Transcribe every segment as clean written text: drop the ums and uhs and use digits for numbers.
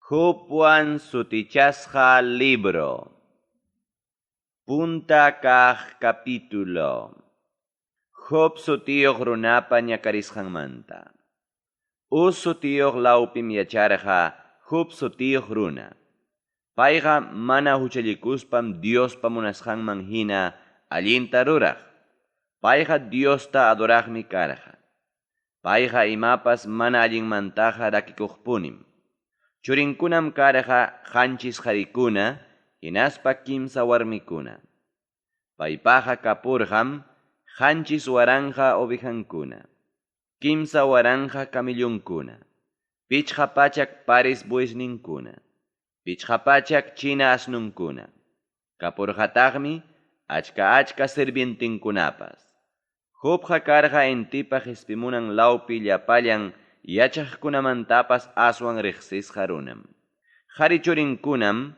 Jobwan sutichasqa libro. Punta kaq capítulo. Job sutiyuq runapa ñakarisqanmanta. Uz sutiyuq lawpim yacharqa Job sutiyuq runa. Payqa mana huchallikuspam Diospa munasqanman hina allinta ruraq. Payqa Diosta adoraqmi karqa. Payqa imapas mana allinmantaqa rakikuqpunim. Churinkunam karqa qanchis qarikuna hinaspa kimsa warmikuna. Paypaqa kapurqam 7000 ovejankuna, 3000 camellonkuna, 500 pares bueyesninkuna, 500 china asnunkuna. Kapurqataqmi achka sirvientenkunapas. Jobqa karqa intipa qispimunan lawpi llapallan yachaqkunamantapas aswan riqsisqa runam. Qari churinkunam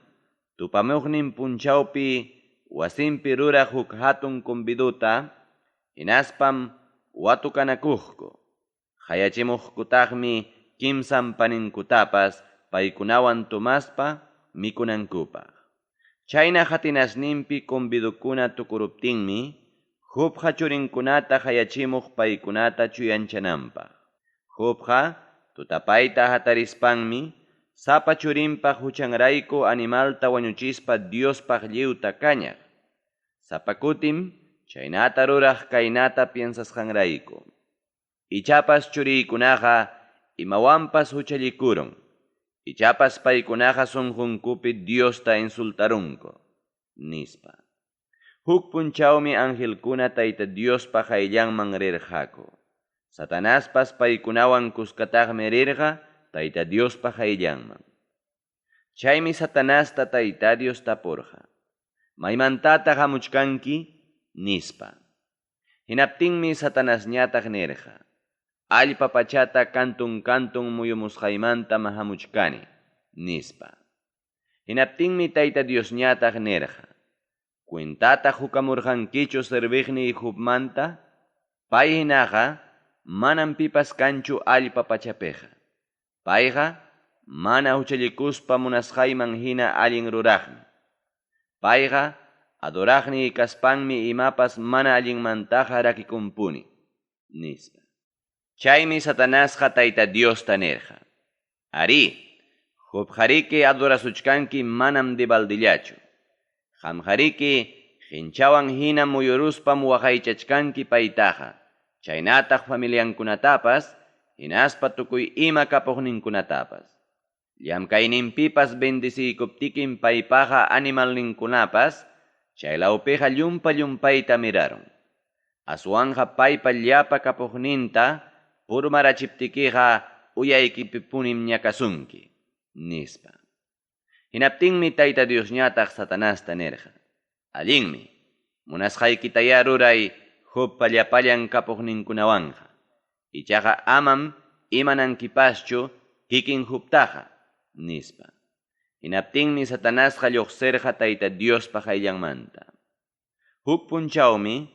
tupamuqnin punchawpi wasinpi ruraq huk hatun conviduta hinaspam watukanakuqku. Qayachimuqkutaqmi kimsan paninkutapas paykunawan tomaspa mikunankupaq. Chayna hatinasninpi convidukuna tukuruptinmi Jobqa churinkunata qayachimuq paykunata chuyanchananpaq. Jobqa tutapayta hatarispanmi sapa churinpaq huchanrayku animalta wañuchispa Diospaq lliwta kañaq. Sapa kutim chaynata ruraq kaynata piensasqanrayku. Ichapas churiykunaqa imawanpas huchallikurun. Ichapas paykunaqa sunqunkupi Diosta insultarunku, nispa. Huk punchawmi angelkuna Tayta Diospa qayllanman rirqaku. Satanaspas paykunawan kuskataqmi rirqa Tayta Diospa qayllanman. Chaymi Satanasta Tayta Dios tapurqa: "¿Maymantataq hamuchkanki?" nispa. Hinaptinmi Satanasñataq nirqa: "Allpa pachata kantun kantun muyumusqaymantam hamuchkani", nispa. Hinaptinmi Tayta Diosñataq nirqa: "¿Cuentata hukamurqankichu serviqniy Jobmanta? Pay hinaqa manam pipas kanchu allpa pachapiqa. Payqa mana huchallikuspa munasqayman hina allin ruraqmi. Payqa adoraqniy kaspanmi imapas mana allinmantaqa rakikunpuni", nispa. Chaymi Satanasqa Tayta Diosta nirqa: "Arí, Jobqariki adorasuchkanki manam debaldillachu. Qamqariki qinchawan hina muyuruspam waqaychachkanki paytaqa, chaynataq familiankunatapas, hinaspa tukuy ima kapuqninkunatapas. Llamkayninpipas bendeciykuptikim paypaqa animalninkunapas chaylawpiqa llumpa llumpayta mirarun. Aswanqa paypa llapa kapuqninta purmarachiptikiqa uyaykipipunim ñakasunki", nispa. Hinaptinmi Tayta Diosñataq Satanasta nirqa: "Allinmi, munasqaykitayá ruray Jobpa llapallan kapuqninkunawanqa. Ichaqa amam imanankipaschu kikin Jobtaqa", nispa. Hinaptinmi Satanasqa lluqsirqa Tayta Diospa qayllanmanta. Huk punchawmi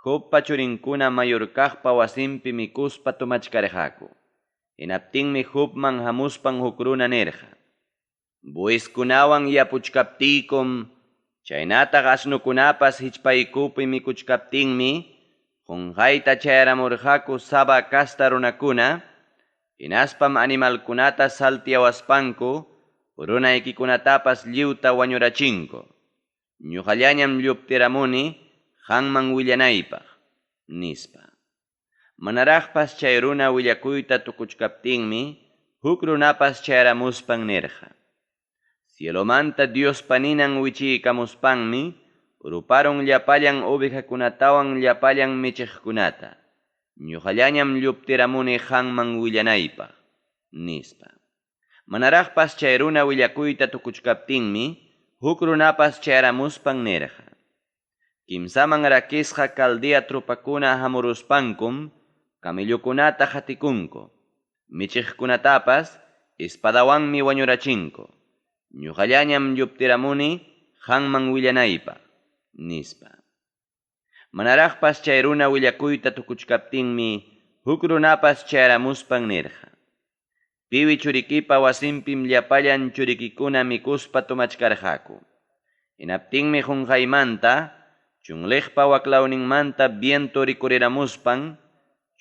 Jobpa churinkuna mayor kaqpa wasinpi mikuspa tomachkarqaku. Hinaptinmi Jobman hamuspan huk runa nirqa: "Bueyeskunawan yapuchkaptiykum, chaynataq asnukunapas hichpaykupi mikuchkaptinmi, qunqayta chayaramurqaku Saba casta runakuna, hinaspam animalkunata saltiawaspanku runaykikunatapas lliwta wañurachinku. Ñuqallañam lluptiramuni qamman willanaypaq", nispa. Manaraqpas chay runa willakuyta tukuchkaptinmi huk runapas chayaramuspan nirqa: "Cielomanta Diospa ninan wichiykamuspanmi ruparun llapallan ovejakunatawan llapallan michiqkunata. Ñuqallañam lluptiramuni qamman willanaypaq", nispa. Manaraqpas chay runa willakuyta tukuchkaptinmi huk runapas chayaramuspan nirqa: "Kimsaman rakisqa Caldea tropakuna hamuruspankum camellokunata qatikunku, michiqkunatapas espadawanmi wañurachinku. Ñuqallañam lluptiramuni qamman willanaypaq", nispa. Manaraqpas chay runa willakuyta tukuchkaptinmi huk runapas chayaramuspan nirqa: Piwi churikipa wasinpim llapallan churikikuna mikuspa tomachkarqaku. Hinaptinmi qunqaymanta, chunliqpa waklawninmanta viento rikuriramuspan,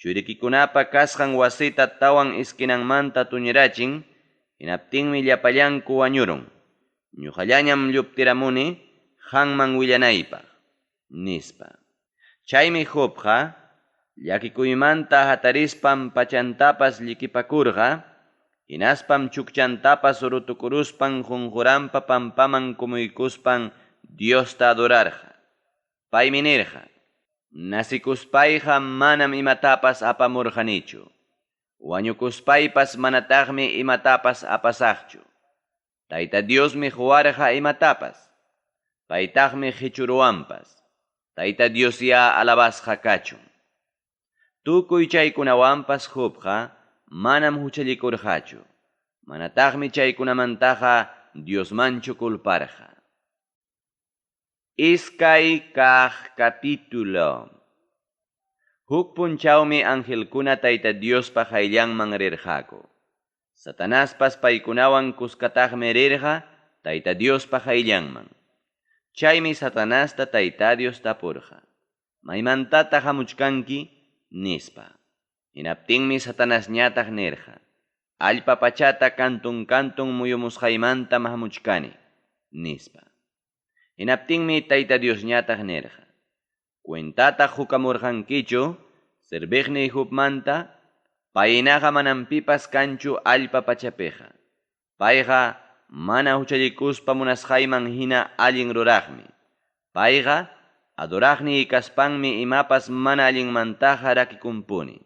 churikikunapa kasqan wasita tawan esquinanmanta tuñirachin, hinaptinmi llapallanku wañurun. Ñuqallañam lluptiramuni qanman willanaypaq, nispa. Chaymi Jobqa llakikuymanta hatarispan pachantapas llikipakurqa, hinaspam chukchantapas rutukuruspan qunquranpa pampaman kumuykuspan Diosta adorarqa. Paymi nirqa: Nacikuspayqa manam imatapas apamurqanichu. Wañukuspaypas manataqmi imatapas apasaqchu. Tayta Diosmi quwarqa imatapas. Paytaqmi qichuruwanpas. Tayta Diosyá alabasqa kachun. Tukuy chaykunawanpas Jobqa manam huchallikurqachu. Manataqmi chaykunamantaqa Diosmanchu culparqa. Iskay kaq capítulo. Huk punchawmi angelkuna Tayta Diospa qayllanman rirqaku. Satanaspas paykunawan kuskataqmi rirqa Tayta Diospa qayllanman. Chaymi Satanasta Tayta Dios tapurqa: Maymantataq hamuchkanki? Nispa. Hinaptinmi Satanasñataq nirqa: Allpa pachata kantun-kantun muyumusqaymantam hamuchkani, nispa. Hinaptinmi Tayta Diosñataq nirqa: Cuentataq qukamurqankichu serviqniy Jobmanta? Paynaqa manam pipas kanchu allpa pachapiqa. Payqa mana huchallikuspa munasqayman hina allin ruraqmi. Payqa adoraqniy kaspanmi imapas mana allinmantaqa rakikunpuni.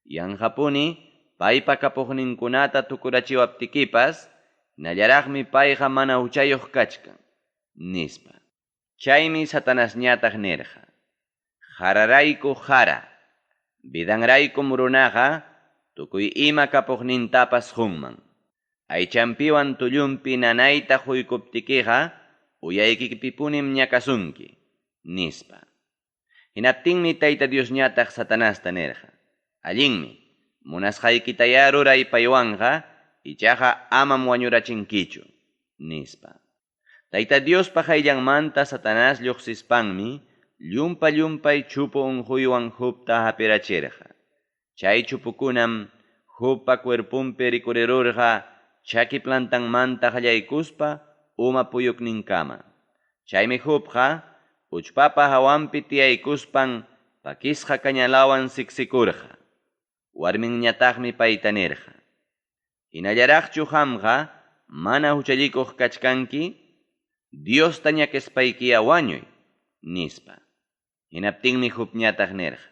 Yanqapuni paypa kapuqninkunata tukurachiwaptikipas, hinallaraqmi payqa mana huchayuq kachkan, nispa. Chaymi Satanasñataq nirqa: Qararayku qara, vidanraykum runaqa tukuy ima kapuqnintapas qunman. Aychanpiwan tullunpi nanayta quykuptikiqa uyaykipipunim ñakasunki, nispa. Hinaptinmi Tayta Diosñataq Satanasta nirqa: Allinmi, munasqaykitayá ruray paywanqa, ichaqa amam wañurachinkichu, nispa. Tayta Diospa qayllanmanta Satanás lluqsispanmi llumpa-llumpay chupu unquywan Jobta hapirachirqa. Chay chupukunam Jobpa cuerponpi rikurirurqa chaki plantanmanta qallaykuspa uma puyukninkama. Chaymi Jobqa uchpapa hawanpi tiyaykuspan pakisqa kañalawan siksikurqa. Warminñataqmi payta nirqa: Hinallaraqchu qamqa mana huchallikuq kachkanki? Diosta ñakaspaykiyá wañuy, nispa. Hinaptinmi Jobñataq nirqa: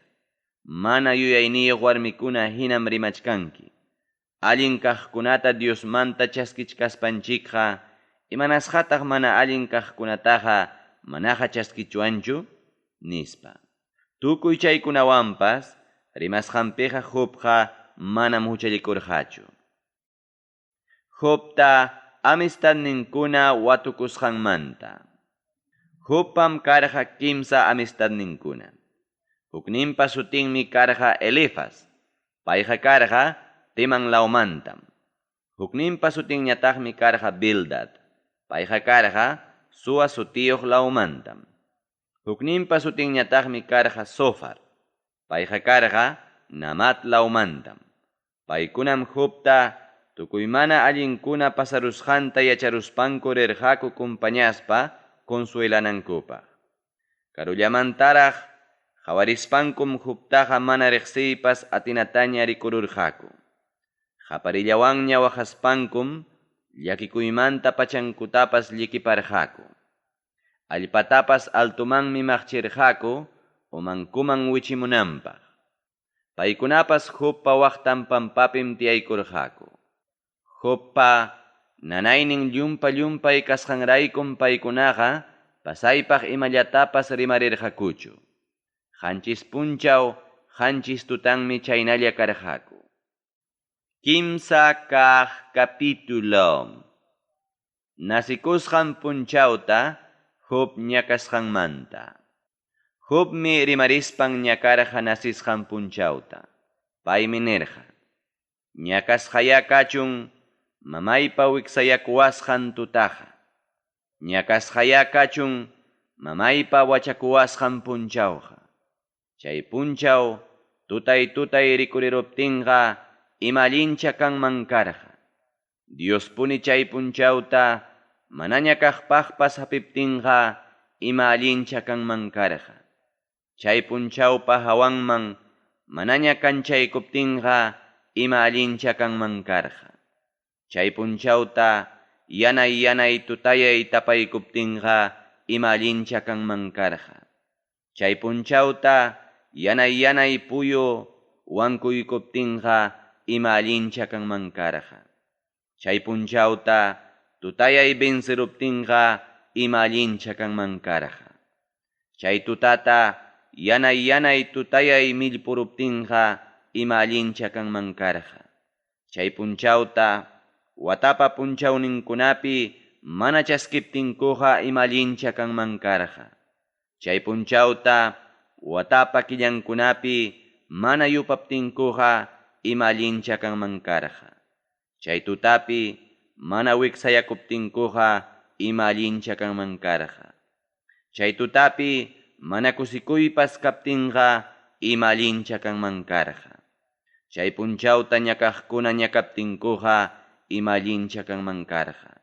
Mana yuyayniyuq warmikuna hinam rimachkanki. Allin kaqkunata Diosmanta chaskichkaspanchikqa, imanasqataq mana allin kaqkunataqa manaqa chaskichwanchu? Nispa. Tukuy chaykunawanpas rimasqanpiqa Jobqa manam huchallikurqachu. Jobta amistadninkuna watukusqanmanta. Jobpam karqa kimsa amistadninkuna. Hukninpa sutinmi karqa Elifaz, payqa karqa Teman lawmantam. Hukninpa sutinñataqmi karqa Bildad, payqa karqa Sua sutiyuq lawmantam. Hukninpa sutinñataqmi karqa Zofar, payqa karqa Namat lawmantam. Paykunam Jobta tukuy mana allinkuna pasarusqanta yacharuspanku rirqaku compañaspa consuelanankupaq. Karullamantaraq qawarispankum Jobtaqa mana riqsiypas atinataña rikururqaku. Qaparillawanña waqaspankum llakikuymanta pachankutapas llikiparqaku. Allpatapas altomanmi maqchirqaku umankuman wichimunanpaq. Paykunapas Jobpa waqtan pampapim tiyaykurqaku. Jobpa nanaynin llumpa-llumpay kasqanraykum paykunaqa pasaypaq imallatapas rimarirqakuchu. 7 punchaw, 7 tutanmi chaynalla karqaku. Kimsa kaq capítulo. Nasikusqan punchawta Job ñakasqanmanta. Jobmi rimarispan ñakarqa nasisqan punchawta. Paymi nirqa: Ñakasqayá kachun mamaypa wiksayakuwasqan tutaqa. Ñakasqayá kachun mamaypa wachakuwasqan punchawqa. Chay punchaw tutay-tutay rikuriruptinqa ima allincha kanman karqa. Diospuni chay punchawta manaña kaqpaqpas hapiptinqa ima allincha kanman karqa. Chay punchawpa hawanman manaña kanchaykuptinqa ima allincha kanman karqa. Chay punchawta yanay-yanay tutayay tapaykuptinqa ima allincha kanman karqa. Chay punchawta yanay-yanay puyu wankuykuptinqa ima allincha kanman karqa. Chay punchawta tutayay venceruptinqa ima allincha kanman karqa. Chay tutata yanay-yanay tutayay millpuruptinqa ima allincha kanman karqa. Chay punchawta watapa punchawninkunapi mana chaskiptinkuqa ima allincha kanman karqa. Chay punchawta watapa killankunapi mana yupaptinkuqa ima allincha kanman karqa. Chay tutapi mana wiksayakuptinkuqa ima allincha kanman karqa. Chay tutapi mana kusikuypas kaptinqa ima allincha kanman karqa. Chay punchawta ñakaqkuna ñakaptinkuqa ima allincha kanman karqa.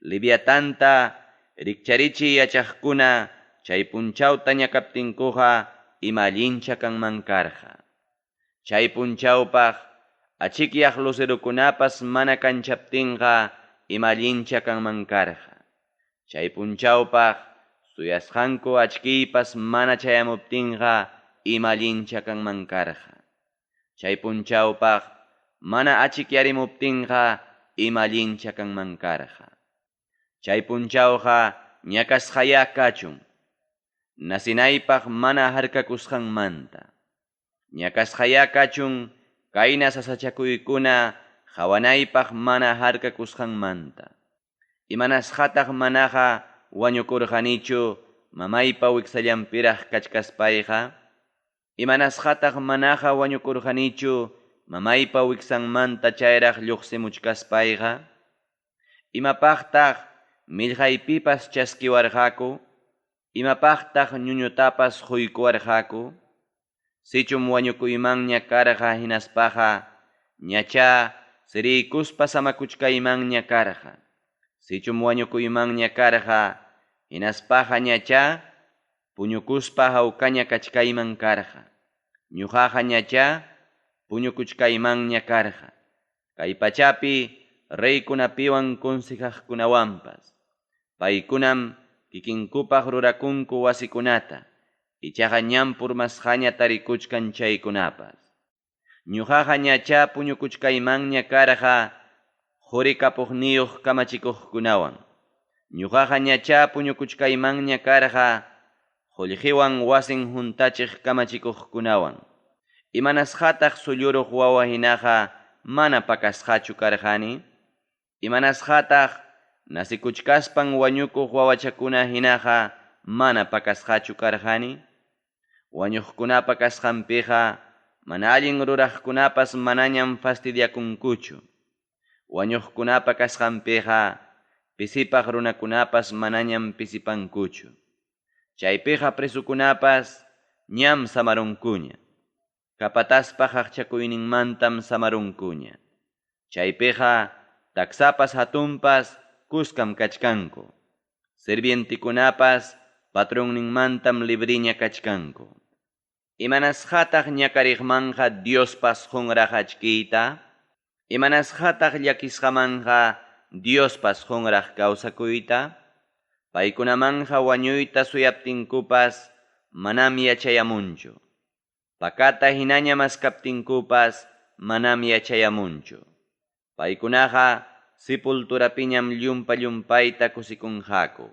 Leviatanta rikcharichiy yachaqkuna chay punchawta ñakaptinkuqa ima allincha kanman karqa. Chay punchawpaq achikyaq lucerokunapas mana kanchaptinqa ima allincha kanman karqa. Chay punchawpaq suyasqanku achkiypas mana chayamuptinqa ima allincha kanman karqa. Chay punchawpaq mana achikyarimuptinqa ima allincha kanman karqa. Chay punchawqa ñakasqayá kachun, nacinaypaq mana harkakusqanmanta. Ñakasqayá kachun kayna sasachakuykuna qawanaypaq mana harkakusqanmanta. Imanasqataq manaqa wañukurqanichu mamaypa wiksallanpiraq kachkaspayqa? Imanasqataq manaqa wañukurqanichu mamaypa wiksanmanta chayraq lluqsimuchkaspayqa? Imapaqtaq millqaypipas chaskiwarqaku? Imapaqtaq ñuñutapas quykuwarqaku? Sichum wañukuymanña karqa hinaspaqa ñachá siriykuspa samakuchkaymanña karqa. Sichum wañukuymanña karqa hinaspaqa ñachá puñukuspa hawkaña kachkayman karqa. Ñuqaqa ñachá puñukuchkaymanña karqa. Kay pachapi reykunapiwan consejaqkunawanpas. Paykunam kikinkupaq rurakunku wasikunata, ichaqa ñam purmasqaña tarikuchkan chaykunapas. Ñuqaqa ñachá puñukuchkaymanña karqa quri kapuqniyuq kamachikuqkunawan. Ñuqaqa ñachá puñukuchkaymanña karqa qullqiwan wasin huntachiq kamachikuqkunawan. Imanasqataq sulluruq wawa hinaqa mana pakasqachu karqani? Imanasqataq nasikuchkaspan wañukuq wawachakuna hinaqa mana pakasqachu karqani? Wañuqkunapa kasqanpiqa mana allin ruraqkunapas manañam fastidiakunkuchu. Wañuqkunapa kasqanpiqa pisipaq runakunapas manañam pisipankuchu. Chaypiqa presukunapas ñam samarunkuña. Kapataspa qaqchakuyninmantam samarunkuña. Chaypiqa taksapas hatunpas kuskam kachkanku. Sirvientikunapas patronninmantam libriña kachkanku. Imanasqataq ñakariqmanqa Diospas qunraq achkiyta? Imanasqataq llakisqamanqa Diospas qunraq kawsakuyta? Paykunamanqa wañuyta suyaptinkupas manam yachayamunchu. Pakata hinaña maskaptinkupas manam yachayamunchu. Paykunaqa sepulturapiñam llumpa-llumpayta kusikunqaku.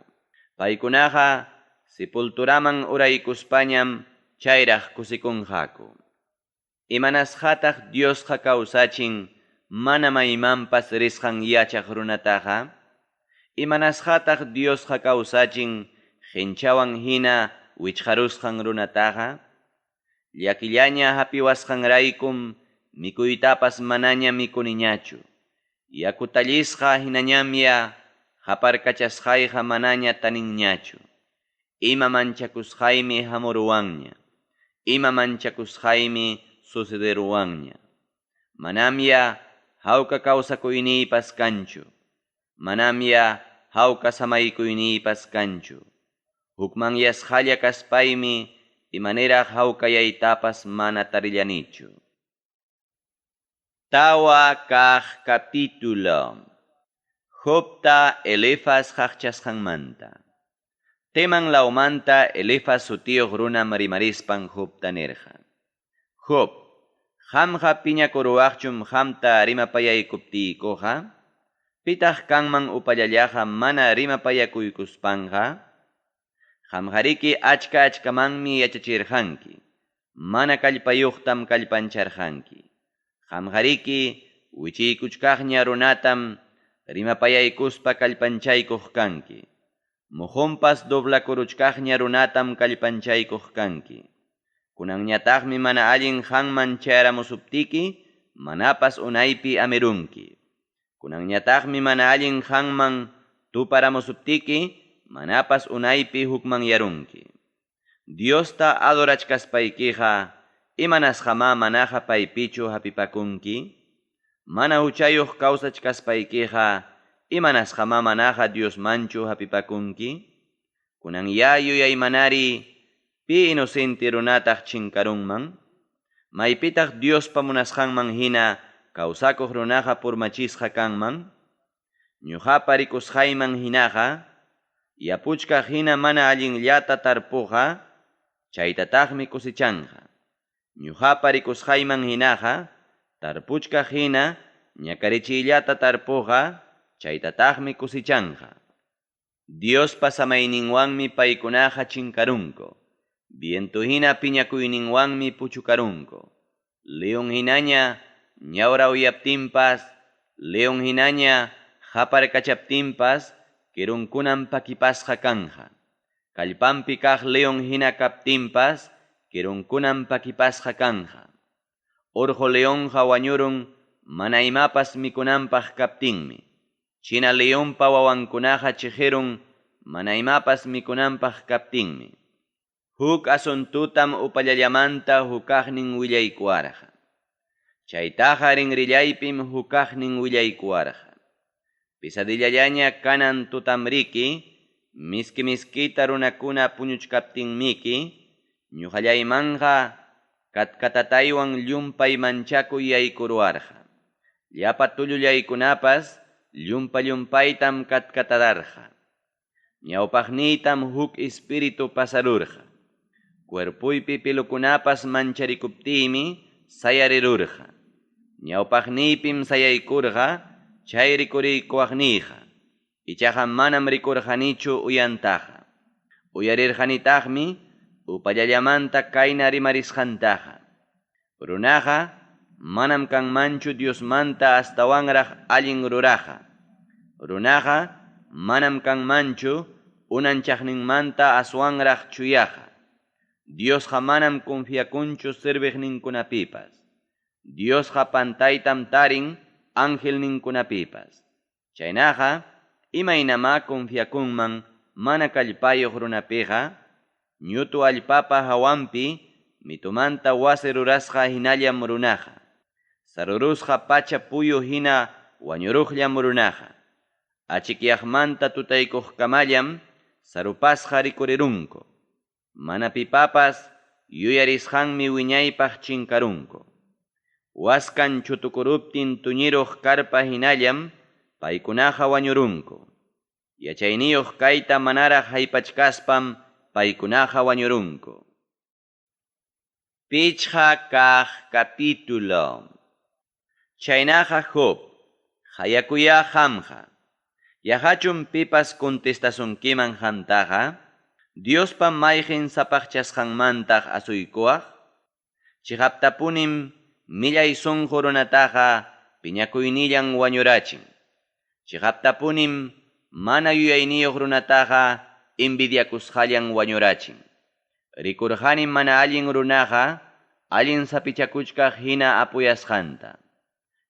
Paykunaqa sepulturaman uraykuspañam chayraq kusikunqaku. Imanasqataq Diosqa kawsachin mana maymanpas risqan yachaq runataqa? Imanasqataq Diosqa kawsachin qinchawan hina wichqarusqan runataqa? Llakillaña hapiwasqanraykum Mikuytapas manaña mikuniñachu. Yaku tallisqa hinañamya qaparkachasqayqa manaña taninñachu. Ima manchakusqaymi hamuruwanña. Ima manchakusqaymi sucederuwanña. Manamya hawka kawsakuyniypas kanchu. Manamya hawka samaykuyninpas kanchu. Hukmanyasqalla kaspaymi imaniraq hawkayaytapas mana tarillanichu. Tawa kaq capítulo. Jobta Elifaz qaqchasqanmanta. Teman lawmanta Elifaz sutiyuq runam rimarispan Jobta nirqa. Job, qamqa piñakuruwaqchum qamta rimapayaykuptiykuqa? Pitaq kanman upallallaqa mana rimapayakuykuspanqa? Qamqariki achka achkamanmi yachachirqanki, mana kallpayuqtam kallpancharqanki. Qamqariki wichiykuchkaqña runatam rimapayaykuspa kallpanchaykuq kanki. Mujunpas doblakuruchkaqña runatam kallpanchaykuq kanki. Kunanñataqmi mana allin qanman chayaramusuptiki, manapas unaypi amirunki. Kunanñataqmi mana allin qanman tuparamusuptiki, manapas unaypi hukmanyarunki. Diosta adorachkaspaykiqa, imanasqamá manaqa paypichu hapipakunki? Mana huchayuq kawsachkaspaykiqa, imanasqamá manaqa Diosmanchu hapipakunki? Kunan ya yuyaymanari, pi inocente runataq chinkarunman? Maypitaq Diospa munasqanman hina kawsakuq runaqa purmachisqa kanman? Ñuqapa rikusqayman hinaqa, yapuchkaq hina mana allinllata tarpuqa, chaytataqmi kusichanqa. Ñuqapa rikusqayman hinaqa, tarpuchkaq hina ñakarichiyllata tarpuqa, chaytataqmi kusichanqa. Diospa samayninwanmi paykunaqa chinkarunku. Viento hina piñakuyninwanmi puchukarunku. León hinaña ñawra uyaptinpas, león hinaña qaparkachaptinpas, kirunkunam pakipasqa kanja. Kallpanpi kaq león hina kaptinpas, kirunkunam pakipasqa kanja. Urqu leonqa wañurun mana imapas mikunanpaq kaptinmi. China leonpa wawankunaqa chiqirun mana imapas mikunanpaq kaptinmi. Huk asuntutam upallallamanta hukaqnin willaykuwarqa. Chaytaqa rinrillaypim hukaqnin willaykuwarqa. Pesadillallaña kanan tutamriki, miski miskita runakuna puñuchkaptinmiki, ñuqallaymanqa katkatataywan llumpay manchakuy yaykuruwarqa. Llapa tullullaykunapas llumpa llumpaytam katkatadarqa. Ñawpaqniytam huk espíritu pasarurqa. Cuerpuypi pilukunapas mancharikuptiymi sayarirurqa. Ñawpaqniypim sayaykurqa chay rikuriykuwaqniyqa. Ichaqa manam rikurqanichu uyantaqa. Uyarirqanitaqmi upallallamanta kayna rimarisqantaqa. Runaqa manam kanmanchu Diosmanta astawanraq allin ruraqa. Runaqa manam kanmanchu unanchaqninmanta aswanraq chuyaqa. Diosqa manam confiakunchu serviqninkunapipas. Diosqa pantaytam tarin angelninkunapipas. Chaynaqa, imaynamá confiakunman mana kallpayuq runapiqa, ñutu allpapa hawanpi mitumanta wasi rurasqa hinallam runaqa. Sarurusqa pacha puyu hina wañuruqllam runaqa. Achikyaqmanta tutaykuqkamallam sarupasqa rikurirunku. Mana pipapas yuyarisqanmi wiñaypaq chinkarunku. Waskan chutukuruptin tuñiruq karpa hinallam paykunaqa wañurunku. Yachayniyuq kayta manaraq haypachkaspam paykunaqa wañurunku. Pichqa kaq capítulo. Chaynaqa Job, hayakuya qamqa. Yaqachum pipas contestasunkiman qamtaqa? Diospa mayqin sapaqchasqanmantaq asuykuwaq? Chiqaptapunim millay sunqu runataqa piñakuynillan wañurachin. Chiqaptapunim mana yuyayniyuq runataqa envidiakusqallan wañurachin. Rikurqanim mana allin runaqa allin sapichakuchkaq hina apuyasqanta.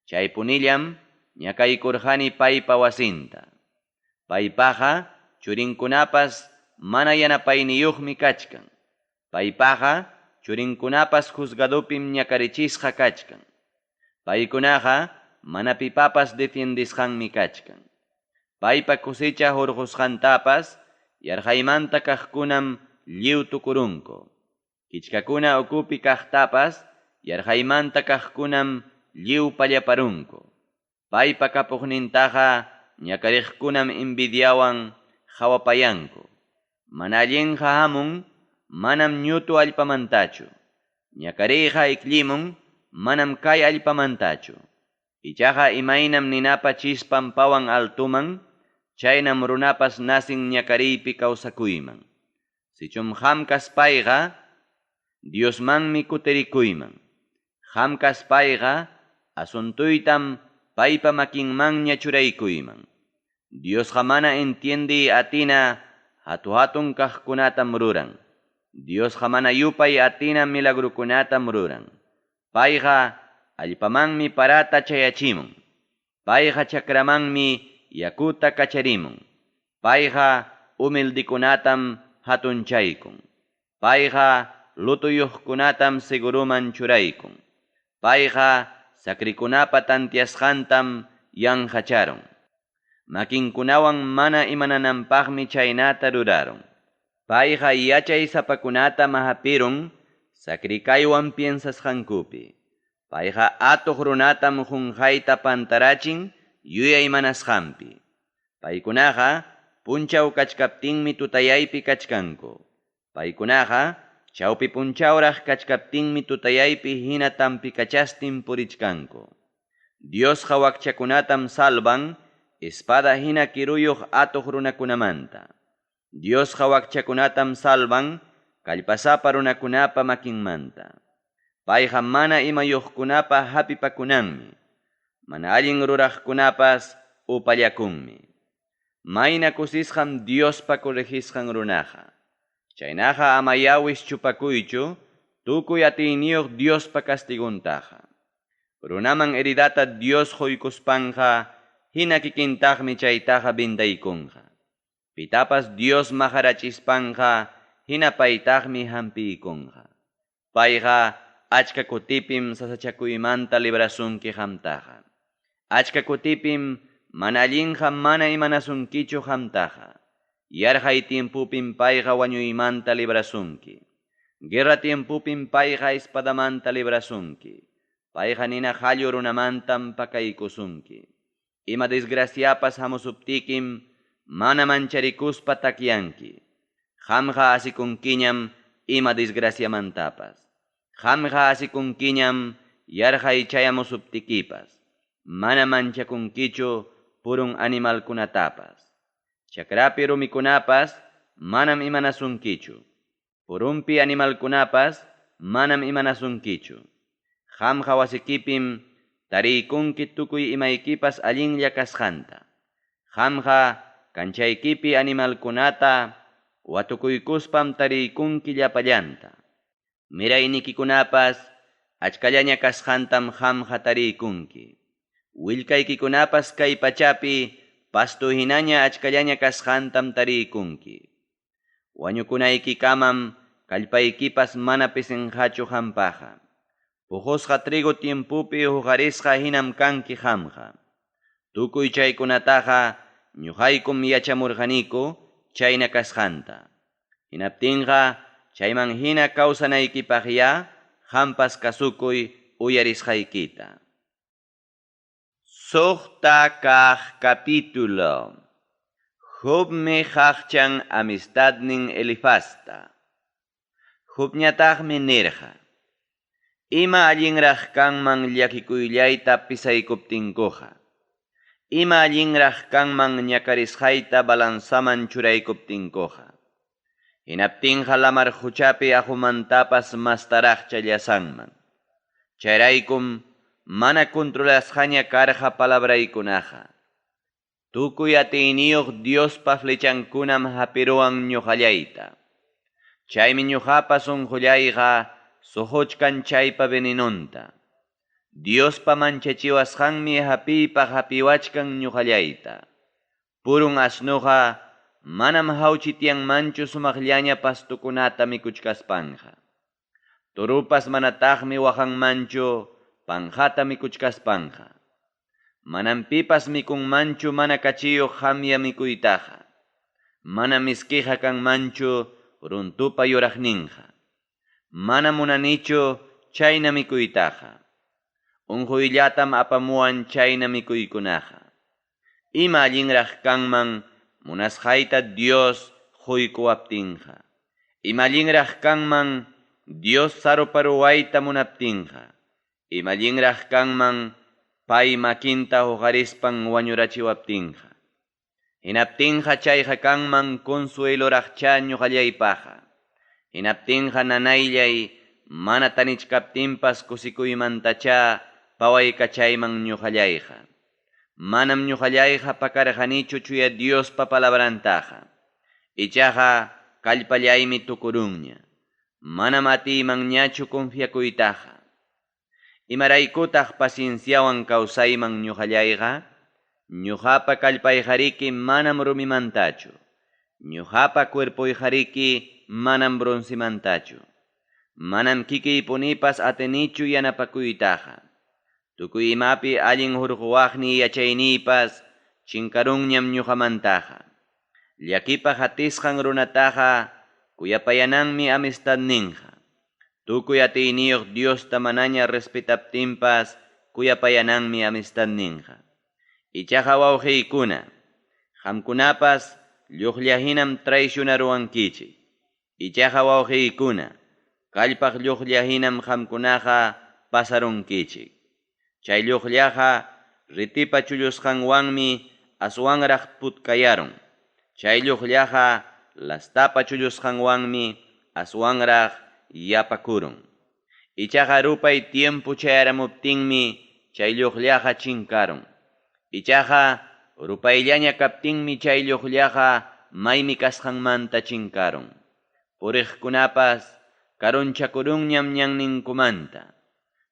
Chaypunillam ñakaykurqani paypa wasinta. Paypaqa churinkunapas mana yanapayniyuqmi kachkan. Paypaqa churinkunapas juzgadopim ñakarichisqa kachkan. Paykunaqa mana pipapas defiendisqanmi kachkan. Paypa cosecha hurqusqantapas yarqaymanta kaqkunam lliw tukurunku. Kichkakuna ukupi kaqtapas yarqaymanta kaqkunam lliw pallaparunku. Paypa kapuqnintaqa ñakariqkunam envidiawan hawapayanku. Mana allinqa hamun manam ñutu allpamantachu. Ñakariyqa ikllimun manam kay allpamantachu. Ichaqa imaynam ninapa chispan pawan altuman, chaynam runapas nacin ñakariypi kawsakuyman. Sichum qam kaspayqa, Diosmanmi kutirikuyman. Qam kaspayqa, asuntuytam paypa makinmanña churaykuyman. Diosqa mana entiendiy atina hatu-hatun kaqkunatam ruran. Diosqa mana yupay atina milagrukunatam ruran. Payqa allpamanmi parata chayachimun. Payqa chakramanmi yakuta kacharimun. Payqa humildikunatam hatunchaykun. Payqa lutuyuqkunatam seguruman churaykun. Payqa sakrikunapa tantiasqantam yanqacharun. Makinkunawan mana imanananpaqmi chaynata rurarun. Payqa yachaysapakunata mahapirun sakrikaywan piensasqankupi. Payqa atuq runatam qunqayta pantarachin yuyaymanasqanpi. Paykunaqa punchaw kachkaptinmi tutayaypi kachkanku. Paykunaqa chawpi punchawraq kachkaptinmi tutayaypi hina tampikachastin purichkanku. Diosqa wakchakunatam salvan espada hina kiruyuq atuq runakunamanta. Diosqa wakchakunatam salvan kallpasapa runakunapa makinmanta. Payqa mana imayuqkunapa hapipakunanmi. Mana allin ruraqkunapas upallakunmi. Mayna kusisqam Diospa corregisqan runaqa. Chaynaqa amayá wischupakuychu tukuy atiyniyuq Diospa castiguntaqa. Runaman heridata Dios quykuspanqa hina kikintaqmi chaytaqa bindaykunqa. Pitapas Dios maharachispanqa hina paytaqmi hampiykunqa. Payqa achka kutipim sasachakuymanta librasunki qamtaqa. Achka kutipim mana allinqa mana imanasunkichu qamtaqa. Yarqay tiempupim payqa wañuymanta librasunki. Guerra tiempupim payqa espadamanta librasunki. Payqa nina qallu runamantam pakaykusunki. Ima desgraciapas hamusuptikim mana mancharikuspa takyanki. Qamqa asikunkiñam ima desgraciamantapas. Qamqa asikunkiñam yarqay chayamusuptikipas. Mana manchakunkichu purun animalkunatapas. Chakrapi rumikunapas manam imanasunkichu. Purunpi animalkunapas manam imanasunkichu. Qamqa wasikipim tariykunki tukuy imaykipas allinlla kasqanta. Qamqa kanchaykipi animalkunata watukuykuspam tariykunki llapallanta. Miraynikikunapas achkallaña kasqantam qamqa tariykunki. Willkaykikunapas kay pachapi pasto hinaña achkallaña kasqantam tariykunki. Wañukunaykikamam kallpaykipas mana pisinqachu qampaqa. Puqusqa trigo tiempupi huqarisqa hinam kanki qamqa. Tukuy chaykunataqa ñuqaykum yachamurqaniku chayna kasqanta. Hinaptinqa chayman hina kawsanaykipaqya qampas kasukuy uyarisqaykita. Suqta kaq capítulo. Jobmi qaqchan amistadnin Elifazta. Jobñataqmi nirqa: Ima allinraq kanman llakikuyllayta pisaykuptinkuqa. Ima allinraq kanman ñakarisqayta balanzaman churaykuptinkuqa. Hinaptinqa lamar quchapi aqumantapas mastaraqcha llasanman. Chayraykum mana controlasqaña karqa palabraykunaqa. Tukuy atiyniyuq Diospa flechankunam hapiruwan ñuqallayta. Chaymi ñuqapa sunqullayqa Soqochkan chaypa venenonta. Diospa manchachiwasqanmi hapiypaq hapiwachkan ñoqallayta. Purun asnoqa manam hawchityanmanchu sumaqllaña pastokunata mikuchkaspanqa. Toropas manataqmi waqanmanchu panqata mikuchkaspanqa. Manam pipas mikunmanchu mana kachiyuq qamya mikuytaqa. Manam miskiqa kanmanchu runtupa yuraqninqa. Manam munanichu chayna mikuytaqa. Unquyllatam apamuwan chayna mikuykunaqa. Ima allinraq kanman munasqayta Dios quykuwaptinqa. Ima allinraq kanman Dios saruparuwayta munaptinqa. Ima allinraq kanman pay makinta huqarispan wañurachiwaptinqa. Hinaptinqa chayqa kanman consueloraqchá ñuqallaypaqqa. Hinaptinqa nanayllay mana tanichkaptinpas kusikuymantachá pawaykachayman ñuqallayqa. Manam ñuqallayqa pakarqanichu chuya Diospa palabrantaqa. Ichaqa kallpallaymi tukurunña. Manam atiymanñachu confiakuytaqa. Imaraykutaq pacienciawan kawsayman ñuqallayqa? Ñuqapa kallpayqariki manam rumimantachu. Ñuqapa cuerpoyqariki manam broncemantachu. Manam kikiypunipas atinichu yanapakuytaqa. Tukuy imapi allin hurquwaqniy yachayniypas chinkarunñam ñuqamantaqa. Llakipaq atisqan runataqa kuyapayananmi amistadninqa. Tukuy atiyniyuq Diosta manaña respetaptinpas kuyapayananmi amistadninqa. Ichaqa wawqiykuna, qamkunapas lluqlla hinam traicionaruwankichik. Ichaqa wawqiykuna, kallpaq lluqlla hinam qamkunaqa pasarunkichik. Chay lluqllaqa ritipa chullusqanwanmi aswanraq putkayarun. Chay lluqllaqa lastapa chullusqanwanmi aswanraq yapakurun. Ichaqa rupay tiempo chayaramuptinmi chay lluqllaqa chinkarun. Ichaqa rupayllaña kaptinmi chay lluqllaqa maymi kasqanmanta chinkarun. Puriqkunapas karunchakurunñam ñanninkumanta.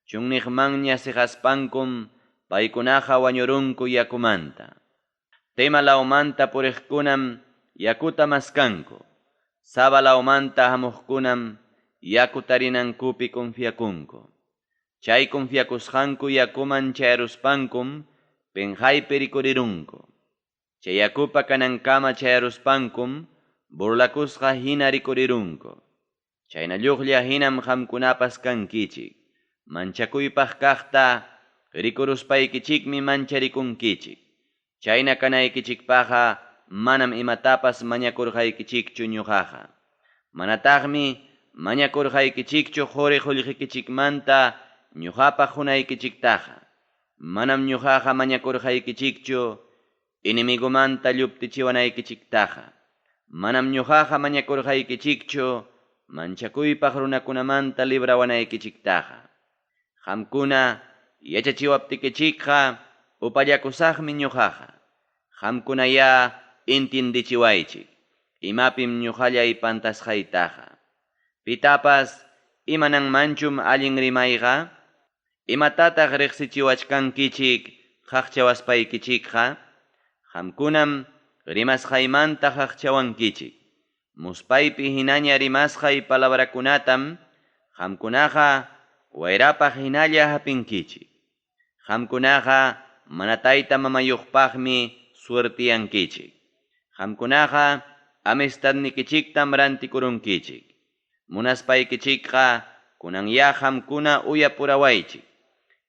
Chunniqmanña siqaspankum paykunaqa wañurunku yakumanta. Tema lawmanta puriqkunam yakuta maskanku. Saba lawmanta hamuqkunam yaku tarinankupi confiakunku. Chay confiakusqanku yakuman chayaruspankum penqaypi rikurirunku. Chay yakupa kanankama chayaruspankum burlakusqa hina rikurirunku. Chayna lluqlla hinam qamkunapas kankichik. Manchakuypaq kaqta rikuruspaykichikmi mancharikunkichik. Chayna kanaykichikpaqqa manam imatapas mañakurqaykichikchu ñuqaqa. Manataqmi mañakurqaykichikchu quri qullqikichikmanta ñuqapaq qunaykichiktaqa. Manam ñuqaqa mañakurqaykichikchu enemigomanta lluptichiwanaykichiktaqa. Manam ñuqaqa mañakurqaykichikchu manchakuypaq runakunamanta librawanaykichiktaqa. Qamkuna yachachiwaptikichikqa upallakusaqmi ñuqaqa. Qamkunayá entiendichiwaychik imapim ñuqallay pantasqaytaqa. Pitapas imananmanchum allin rimayqa? Imatataq riqsichiwachkankichik qaqchawaspaykichikqa? Qamkunam rimasqaymanta qaqchawankichik. Muspaypi hinaña rimasqay palabrakunatam qamkunaqa wayrapaq hinalla hapinkichik. Qamkunaqa mana tayta mamayuqpaqmi suertiyankichik. Qamkunaqa amistadnikichiktam rantikurunkichik. Munaspaykichikqa kunanyá qamkuna uyapurawaychik.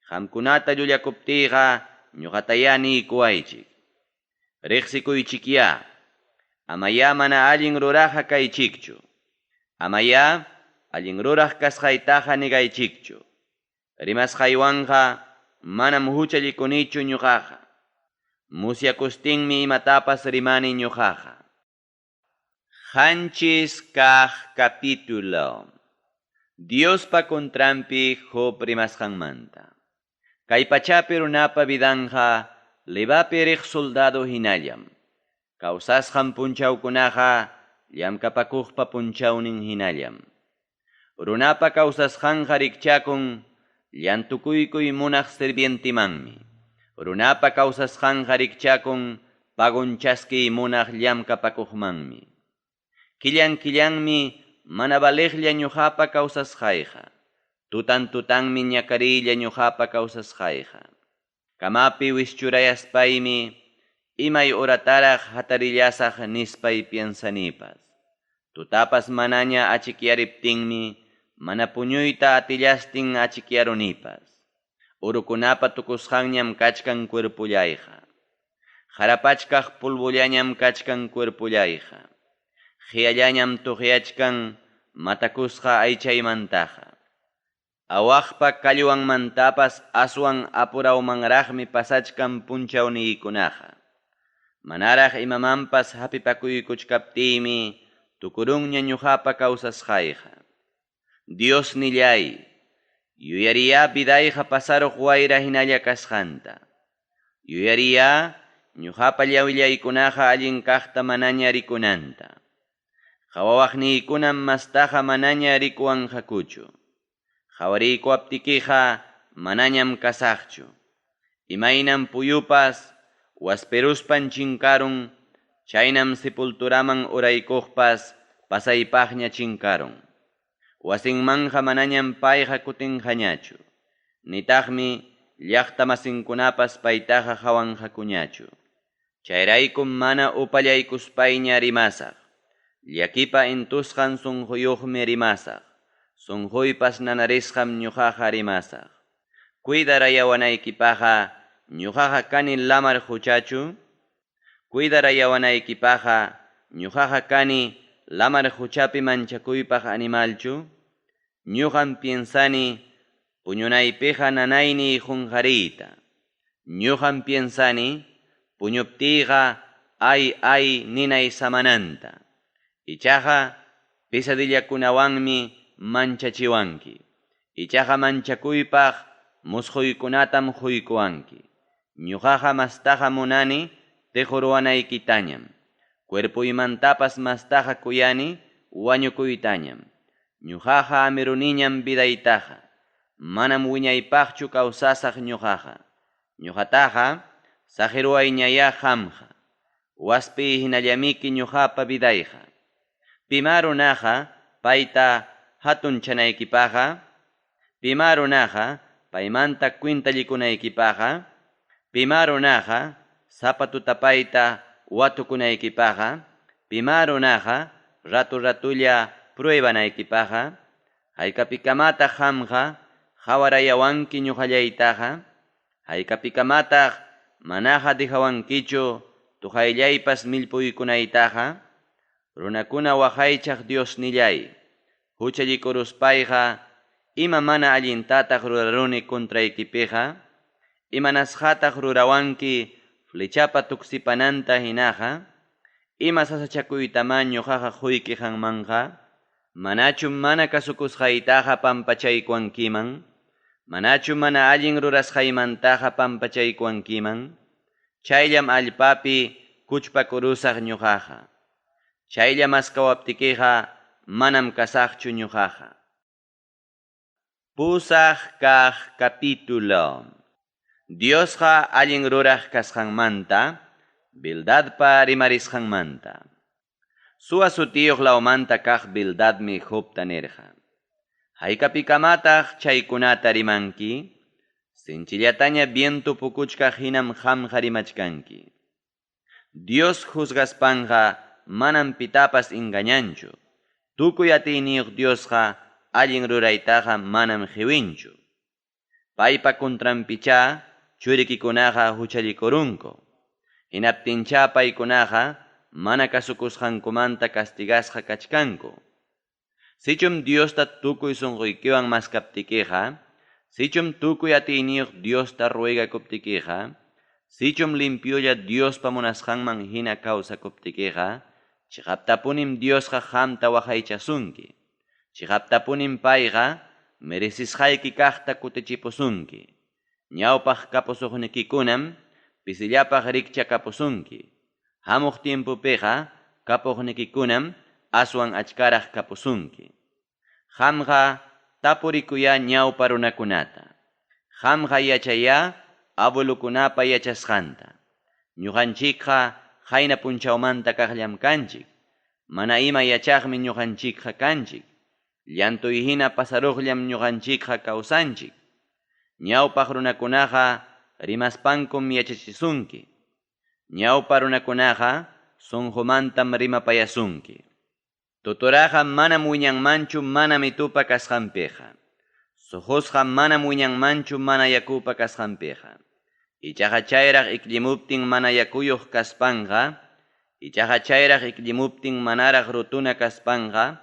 Qamkunata llullakuptiyqa ñuqatayá niykuwaychik. Riqsikuychikyá. Amayá mana allin ruraqqa kaychikchu. Amayá allin ruraq kasqaytaqa nigaychikchu. Rimasqaywanqa manam huchallikunichu ñuqaqa. Musyakustinmi imatapas rimani ñuqaqa. Qanchis kaq capítulo. Diospa contranpi Job rimasqanmanta. Kay pachapi runapa vidanja libapi riq soldado hinallam. Kawsasqan punchawkunaqa llamkapakuqpa punchawnin hinallam. Runapa kawsasqanqa rikchakun llantukuykuy munaq sirvientemanmi. Runapa kawsasqanqa rikchakun pagon chaskiy munaq llamkapakuqmanmi. Killan-killanmi mana valeqlla ñuqapa kawsasqayqa. Tutan-tutanmi ñakariylla ñuqapa kawsasqayqa. Camapi wischurayaspaymi imay horataraq hatarillasaq nispay piensanipas. Tutapas manaña achikyariptinmi mana puñuyta atillastin achikyarunipas. Urukunapa tukusqanñam kachkan cuerpollayqa. Qarapachkaq polvollañam kachkan cuerpollayqa. Qiyallañam tuqyachkan matakusqa aychaymantaqa. Awaqpa kallwanmantapas aswan apurawmanraqmi pasachkan punchawniykunaqa. Manaraq imamanpas hapipakuykuchkaptiymi tukurunña ñuqapa kawsasqayqa. Dios nillay, yuyariya vidayqa pasaruq wayra hinalla kasqanta. Yuyariya ñuqapa llawillaykunaqa allin kaqta manaña rikunanta. Qawawaqniykunam mastaqa manaña rikuwanqakuchu. Qawariykuwaptikiqa manañam kasaqchu. Imaynam puyupas wasperuspan chinkarun, chaynam sepulturaman uraykuqpas pasaypaqña chinkarun. Wasinmanja manañam payqa kutinqañachu. Nitaqmi llaqtamasinkunapas paytaqa hawanqakuñachu. Chayraykum mana upallaykuspayña rimasaq. Llakipa intusqan sunquyuqmi rimasaq. Sunquypas nanarisqam ñuqaqa rimasaq. Cuidarayawanaykipaqqa ñuqaqa kani lamar quchachu? Cuidarayawanaykipaqqa ñuqaqa kani lamar quchapi manchakuypaq animalchu? Ñuqam piensani puñunaypiqa nanayniy qunqariyta. Ñuqam piensani puñuptiyqa ay ay ninay samananta. Ichaqa pesadillakunawanmi manchachiwanki. Ichaqa manchakuypaq musquykunatam quykuwanki. Ñuqaqa mastaqa munani tequrwanaykitañam. Cuerpuymantapas mastaqa kuyani wañukuytañam. Ñuqaqa amiruniñam vidaytaqa. Manam wiñaypaqchu kawsasaq ñuqaqa. Ñuqataqa saqiruwayñayá qamqa. Waspi hinallamiki ñuqapa vidayqa. Pima runaqa payta hatunchanaykipaqqa, pima runaqa paymanta kwintallikunaykipaqqa, pima runaqa sapa tutapayta watukunaykipaqqa, pima runaqa ratu ratulla pruebanaykipaqqa, haykapikamataq qamqa qawarayawanki ñuqallaytaqa, haykapikamataq manaqa dejawankichu tuqayllaypas millpuykunaytaqa, runakuna waqaychaq Diosnillay, huchallikuruspayqa ima mana allintataq ruraruni contraykipiqa, imanasqataq rurawanki flechapa tuksipananta hinaqa, ima sasachakuytamá ñuqaqa quyki qanmanqa, manachu mana kasukusqaytaqa pampachaykuwankiman, manachu mana allin rurasqaymantaqa pampachaykuwankiman, chayllam allpapi kuchpakurusaq ñuqaqa. Chaylla maskawaptikiqa manam kasaqchu ñuqaqa. Pusaq kaq capítulo. Diosqa allin ruraq kasqanmanta, Bildadpa rimarisqanmanta. Suwa sutiyuq lawmanta kaq Bildadmi Jobta nirqa. Haykapikamataq chaykunata rimanki? Sinchillataña viento pukuchkaq hinam qamqa rimachkanki. Dios juzgaspanqa manam pitapas engañanchu. Tukuy atiyniyuq Diosqa allin ruraytaqa manam qiwinchu. Paypa contranpichá churikikunaqa huchallikurunku. Hinaptinchá paykunaqa mana kasukusqankumanta castigasqa kachkanku. Sichum Diosta tukuy sunquykiwan maskaptikiqa, sichum tukuy atiyniyuq Diosta ruegakuptikiqa, sichum limpiolla Diospa munasqanman hina kawsakuptikiqa, chiqaptapunim Diosqa qamta waqaychasunki. Chiqaptapunim payqa merecisqayki kaqta kutichipusunki. Ñawpaq kapusuqnikikunam pisillapaq rikchakapusunki. Hamuq tiempopiqa kapuqnikikunam aswan achkaraq kapusunki. Qamqa tapurikuyá ñawpa runakunata. Qamqa yachayá abuelokunapa yachasqanta. Ñuqanchikqa qayna punchawmanta kaqllam kanchik. Mana ima yachaqmi ñuqanchikqa kanchik. Llantuy hina pasaruqllam ñuqanchikqa kawsanchik. Ñawpaq runakunaqa rimaspankum yachachisunki. Ñawpa runakunaqa sunqumantam rimapayasunki. Tuturaqa manam wiñanmanchu mana mitupa kasqanpiqa. Suqusqa manam wiñanmanchu mana yakupa kasqanpiqa. Ichaqa chayraq ikllimuptin mana yakuyuq kaspanqa, ichaqa chayraq ikllimuptin manaraq rutuna kaspanqa,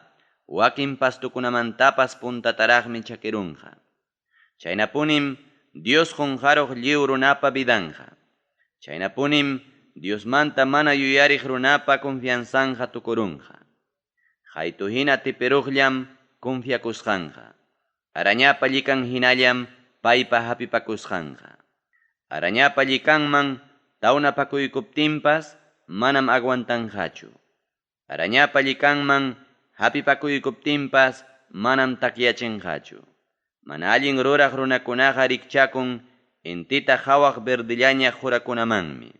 wakin pastukunamantapas puntataraqmi chakirunqa. Chaynapunim Dios qunqaruq lliw runapa vidanqa. Chaynapunim Diosmanta mana yuyariq runapa confianzanqa tukurunqa. Qaytu hina tipiruqllam confiakusqanqa. Arañapa llikan hinallam paypa hapipakusqanqa. Arañapa llikanman tawnapakuykuptinpas manam aguantanqachu. Arañapa llikanman hapipakuykuptinpas manam takyachinqachu. Mana allin ruraq runakunaqa rikchakun intita qawaq verdillaña qurakunamanmi.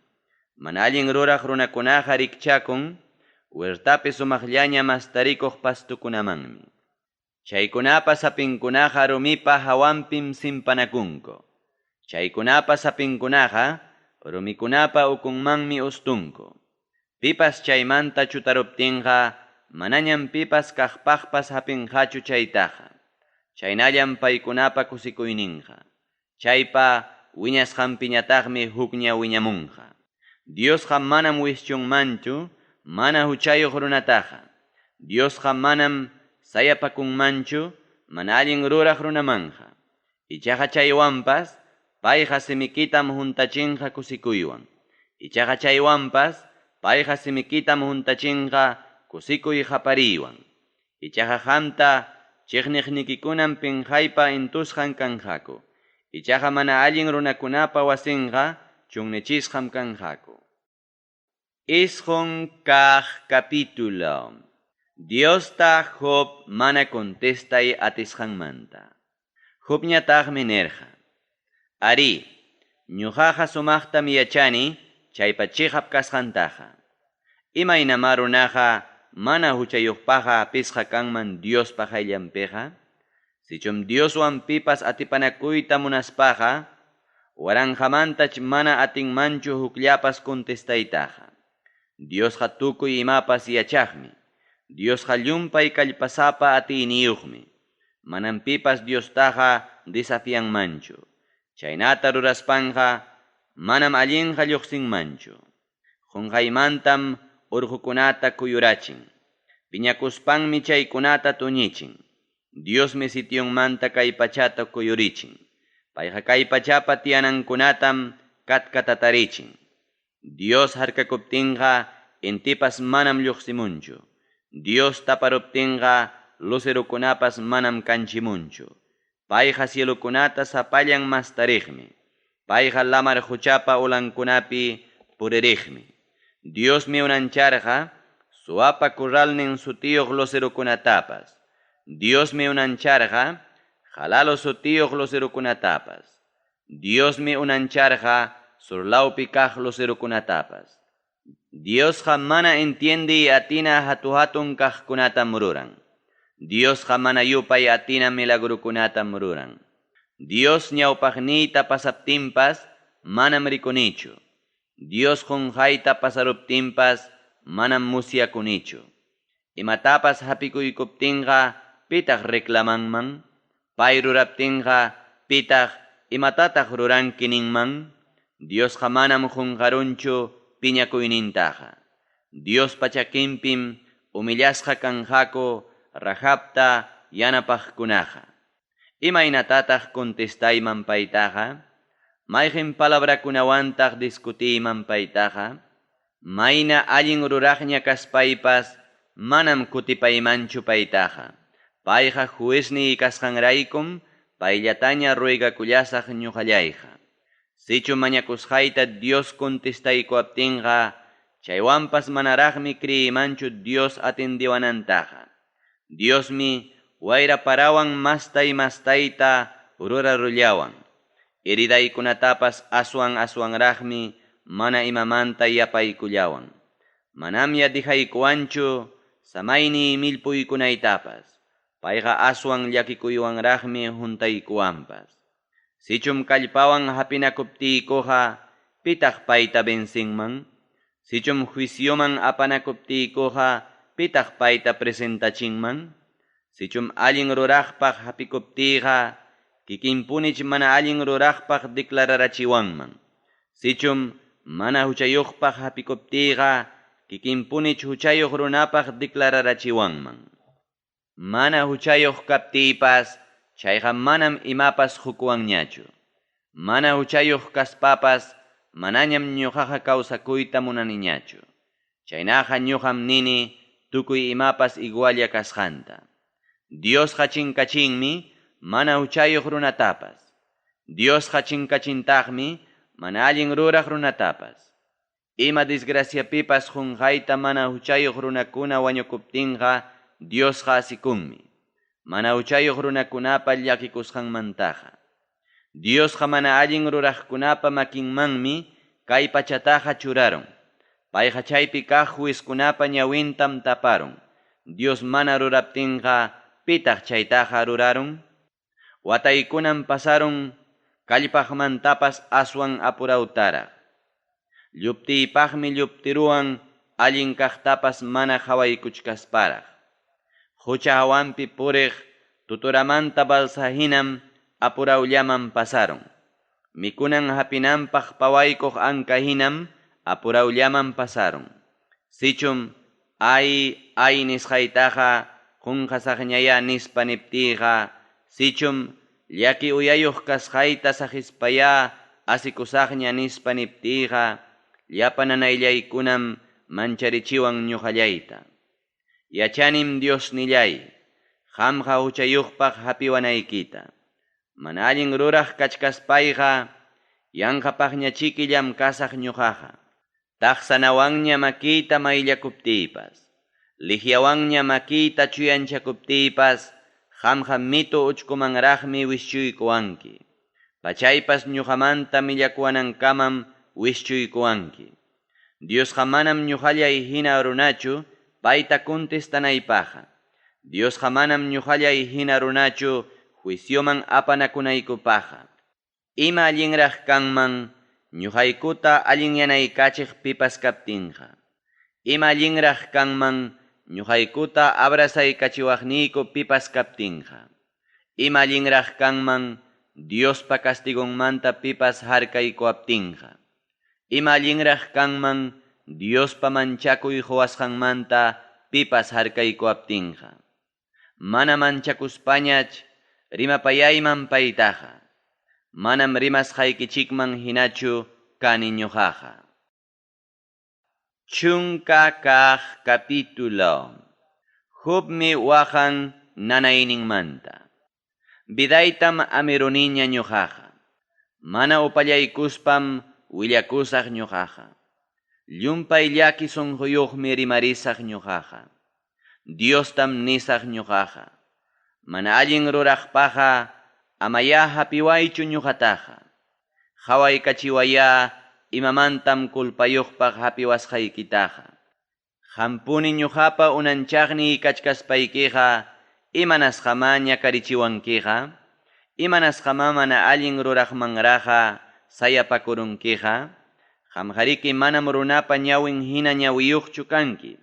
Mana allin ruraq runakunaqa rikchakun huertapi sumaqllaña mastarikuq pastukunamanmi. Chaykunapa sapinkunaqa rumipa hawanpim simpanakunku. Chaykunapa sapinkunaqa rumikunapa ukunmanmi ustunku. Pipas chaymanta chutaruptinqa manañam pipas kaqpaqpas hapinqachu chaytaqa. Chaynallam paykunapa kusikuyninqa. Chaypa wiñasqanpiñataqmi hukña wiñamunqa. Diosqa manam wischunmanchu mana huchayuq runataqa. Diosqa manam sayapakunmanchu mana allin ruraq runamanqa. Ichaqa chaywanpas payqa simikitam huntachinqa kusikuywan. Ichaqa chaywanpas payqa simikitam huntachinqa kusikuy qapariywan. Ichaqa qamta chiqniqnikikunam pinqaypa intusqan kanqaku. Ichaqa mana allin runakunapa wasinqa chunnichisqam kanqaku. Isqun kaq capítulo. Diosta Job mana contestay atisqanmanta. Jobñataqmi nirqa: Arí, ñuqaqa sumaqtam yachani chaypa chiqap kasqantaqa. Imaynamá runaqa mana huchayuqpaqqa hapisqa kanman Diospa qayllanpiqa? Sichum Dioswan pipas atipanakuyta munaspaqa, waranqamantach mana atinmanchu hukllapas contestaytaqa. Diosqa tukuy imapas yachaqmi. Diosqa llumpay kallpasapa atiyniyuqmi. Manam pipas Diostaqa desafianmanchu. Chaynata ruraspanqa manam allinqa lluqsinmanchu. Qunqaymantam urqukunata kuyurachin. Piñakuspanmi chaykunata tuñichin. Diosmi sitionmanta kay pachata kuyurichin. Payqa kay pachapa tiyanankunatam katkatatarichin. Dios harkakuptinqa intipas manam lluqsimunchu. Dios taparuptinqa lucerokunapas manam kanchimunchu. Payqa cielokunata sapallan mastariqmi. Payqa lamar quchapa ulankunapi puririqmi. Diosmi unancharqa suapa corralnin sutiyuq lucerokunatapas. Diosmi unancharqa jalalo sutiyuq lucerokunatapas. Diosmi unancharqa surlawpi kaq lucerokunatapas. Diosqa mana entiendiy atina hatu-hatun kaqkunatam ruran. Diosqa mana yupay atina milagrukunatam ruran. Dios ñawpaqniyta pasaptinpas manam rikunichu. Dios qunqayta pasaruptinpas manam musyakunichu. Imatapas hapikuykuptinqa pitaq reclamanman? Pay ruraptinqa pitaq imatataq ruranki ninman? Diosqa manam qunqarunchu piñakuynintaqa. Diospa chakinpim humillasqa kanqaku Rahabta yanapaqkunaqa. Imaynatataq contestayman paytaqa? Mayqin palabrakunawantaq discutiyman paytaqa? Mayna allin ruraqña kaspaypas manam kutipaymanchu paytaqa. Payqa juezniy kasqanraykum payllataña ruegakullasaq ñuqallayqa. Sichu mañakusqayta Dios contestaykuwaptinqa, chaywanpas manaraqmi creeymanchu Dios atendiwanantaqa. Diosmi wayra-parawan mastay-mastayta rurarullawan. Heridaykunatapas aswan-aswanraqmi mana imamanta yapaykullawan. Manamya dejaykuwanchu samayniy millpuykunaytapas. Payqa aswan llakikuywanraqmi huntaykuwanpas. Sichum kallpawan hapinakuptiykuqa, pitaq payta vencinman? Sichum juicioman apanakuptiykuqa, pitaq payta presentachinman? Sichum allin ruraqpaq hapikuptiyqa, kikinpunich mana allin ruraqpaq declararachiwanman. Sichum mana huchayuqpaq hapikuptiyqa, kikinpunich huchayuq runapaq declararachiwanman. Mana huchayuq kaptiypas, chayqa manam imapas qukuwanñachu. Mana huchayuq kaspapas, manañam ñuqaqa kawsakuyta munaniñachu. Chaynaqa ñuqam nini tukuy imapas igualla kasqanta. Diosqa chinkachinmi mana huchayuq runatapas. Diosqa chinkachintaqmi mana allin ruraq runatapas. Ima desgraciapipas qunqayta mana huchayuq runakuna wañukuptinqa Diosqa asikunmi. Mana huchayuq runakunapa llakikusqanmantaqa. Diosqa mana allin ruraqkunapa makinmanmi kay pachataqa churarun. Payqa chaypi kaq juezkunapa ñawintam taparun. Dios mana ruraptinqa pitaq chaytaqa rurarun? Wataykunam pasarun kallpaqmantapas aswan apurawtaraq. Lluptiypaqmi lluptiruwan allin kaqtapas mana qhawaykuchkasparaq. Qucha hawanpi puriq tuturamanta balsahinam apurawllaman pasarun. Mikunan hapinanpaq pawaykuq anka hinam apurawllaman pasarun. Sichum ay ay nisqaytaqa qunqasaqñaya nispa niptiyqa, sichum llaki uyayuq kasqayta saqispaya asikusaqña nispa niptiyqa, llapa nanayllaykunam mancharichiwan ñuqallayta. Yachanim Diosnillay, qamqa huchayuqpaq hapiwanaykita. Mana allin ruraq kachkaspayqa, yanqapaqñachiki llamkasaq ñuqaqa. Taqsanawanña makiyta mayllakuptiypas, lihiawanña makiyta chuyanchakuptiypas, qamqa mitu uchkumanraqmi wischuykuwanki. Pachaypas ñuqamanta millakuwanankamam wischuykuwanki. Diosqa manam ñuqallay hina runachu payta contestanaypaqqa. Diosqa manam ñuqallay hina runachu juicioman apanakunaykupaqqa. Ima allinraq kanman ñuqaykuta allinyanaykachiq pipas kaptinqa. Ima allinraq kanman ñuqaykuta abrazaykachiwaqniyku pipas kaptinqa. Ima allinraq kanman Diospa castigonmanta pipas harkaykuwaptinqa. Ima allinraq kanman Diospa manchakuy quwasqanmanta pipas harkaykuwaptinqa. Mana manchakuspañach rimapayayman paytaqa. Manam rimasqaykichikman hinachu kani ñuqaqa. Chunka kaq capítulo. Jobmi waqan nanayninmanta. Vidaytam amiruniña ñuqaqa. Mana upallaykuspam willakusaq ñuqaqa. Llumpay llaki sunquyuqmi rimarisaq ñuqaqa. Diostam nisaq ñuqaqa. Mana allin ruraqpaqa amaya hapiwaychu ñuqataqa. Qhawaykachiwaya imamantam culpayuqpaq hapiwasqaykitaqa. Qampuni ñuqapa unanchaqniy kachkaspaykiqa imanasqamá ñakarichiwankiqa? Imanasqamá mana allin ruraqmanraqa sayapakurunkiqa? Qamqariki manam runapa ñawin hina ñawiyuqchu kanki.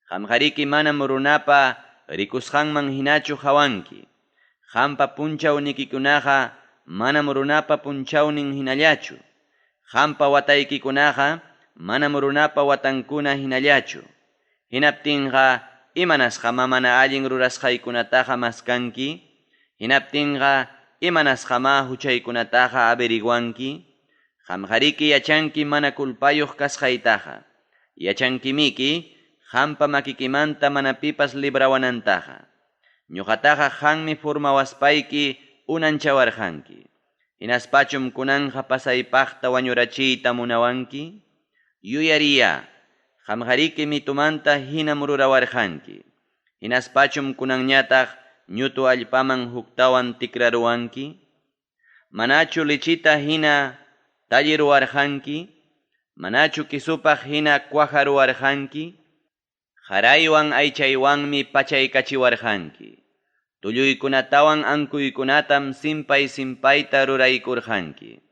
Qamqariki manam runapa rikusqanman hinachu hawanki. Qampa punchawnikikunaqa manam runapa punchawnin hinallachu. Qampa wataykikunaqa manam runapa watankuna hinallachu. Hinaptinqa imanasqamá mana allin rurasqaykunataqa maskanki? Hinaptinqa imanasqamá huchaykunataqa averiguanki? Qamqariki yachanki mana culpayuq kasqaytaqa. Yachankimiki qampa makikimanta mana pipas librawanantaqa. Ñuqataqa qanmi formawaspayki unanchawarqanki. Hinaspachum kunanqa pasaypaqta wañurachiyta munawanki? Yuyariya, qamqariki mitumanta hinam rurawarqanki. Hinaspachum kunanñataq ñutu allpaman huktawan tikraruwanki? Manachu lechita hina talliruwarqanki? Manachu quesopaq hina cuajaruwarqanki? Qaraywan aychaywanmi pachaykachiwarqanki. Tulluykunatawan ankuykunatam simpay-simpayta ruraykurqanki.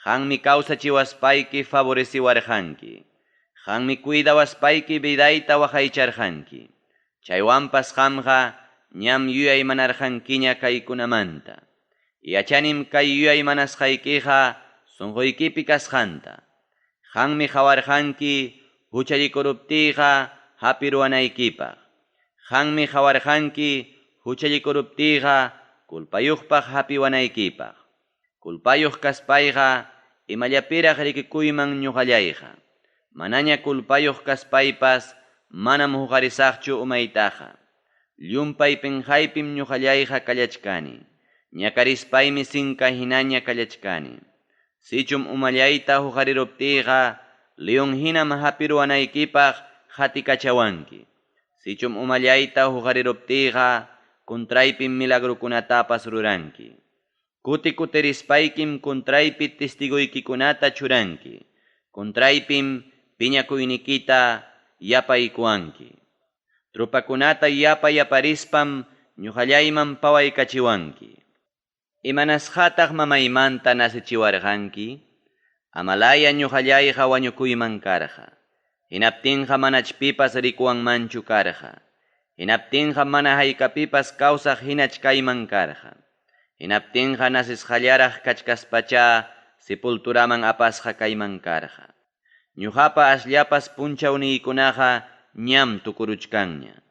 Qanmi kawsachiwaspayki favoreciwarqanki. Qanmi cuidawaspayki vidayta waqaycharqanki. Chaywanpas qamqa ñam yuyaymanarqankiña kaykunamanta. Yachanim kay yuyaymanasqaykiqa sunquykipi kasqanta. Qanmi qawarqanki huchallikuruptiyqa hapiruwanaykipaq. Qanmi qawarqanki huchallikuruptiyqa culpayuqpaq hapiwanaykipaq. Culpayuq kaspayqa imallapiraq rikukuyman ñuqallayqa. Manaña culpayuq kaspaypas manam huqarisaqchu umaytaqa. Llumpay penqaypim ñuqallayqa kallachkani. Ñakarispaymi sinka hinaña kallachkani. Sichum umallayta huqariruptiyqa leon hinam hapiruwanaykipaq qatikachawanki. Sichum umallayta huqariruptiyqa contraypim milagrokunatapas ruranki. Kuti-kutirispaykim contraypi testigoykikunata churanki. Contraypim piñakuynikita yapaykuwanki. Tropakunata yapa-yaparispam ñuqallayman pawaykachiwanki. Imanasqataq mamaymanta nacechiwarqanki? Amalaya ñuqallayqa wañukuyman karqa. Hinaptinqa manach pipas rikuwanmanchu karqa. Hinaptinqa mana haykapipas kawsaq hinach kayman karqa. Hinaptinqa nacesqallaraq kachkaspacha sepulturaman apasqa kayman karqa. Ñuqapa asllapas punchawniykunaqa ñam tukuruchkanña.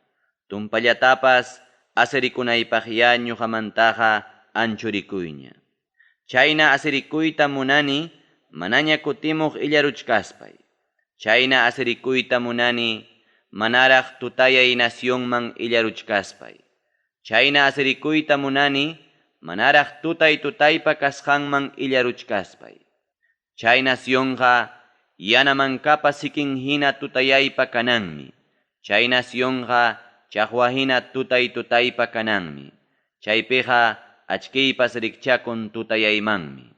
Tumpallatapas asirikunaypaqya ñuqamantaqa anchurikuyña. Chayna asirikuyta munani manaña kutimuq illaruchkaspay. Chayna asirikuyta munani manaraq tutayay nacionman illaruchkaspay. Chayna asirikuyta munani manaraq tutay tutaypa kasqanman illaruchkaspay. Chay nacionqa yanamankapa sikin hina tutayaypa kananmi. Chay nacionqa chaqwa hina tutay tutaypa kananmi. Chaypiqa achkiypas rikchakun tutayaymanmi.